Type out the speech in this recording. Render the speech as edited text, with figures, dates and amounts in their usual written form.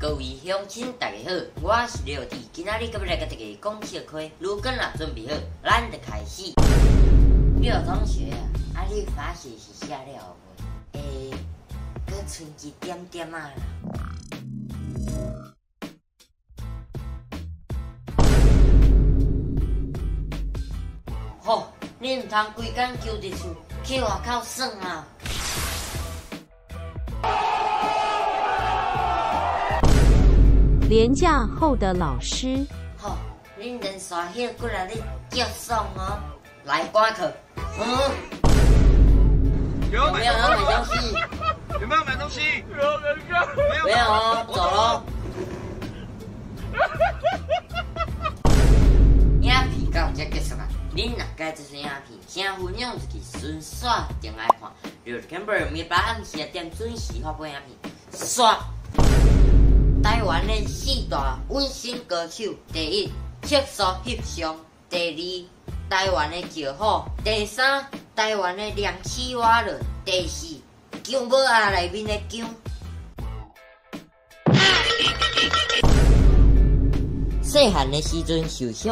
各位乡親大家好，我是廖弟，今仔日閣欲來共大家講笑話，如果若準備好，咱就開始。廖同學啊，啊你罰寫是寫了無？欸，閣賰一點點仔啦。吼，你毋通規工勼佇厝，去外口耍啊！連假後的老師，吼，恁連續歇幾若日足爽哦！來，趕課。嗯。有沒有要買東西？有沒有買東西？沒有哦，走嘍。影片到這結束啊！恁若喜歡這出影片，請分享出去，順紲轉來看。廖 Camber 每晚暗時6點準時發布影片。煞。台灣的四大溫馨歌手：第一，色素翕相；第二，台灣的石虎；第三，台灣的涼絲瓦倫；第四，薑母仔內面的薑。細漢的時陣受傷。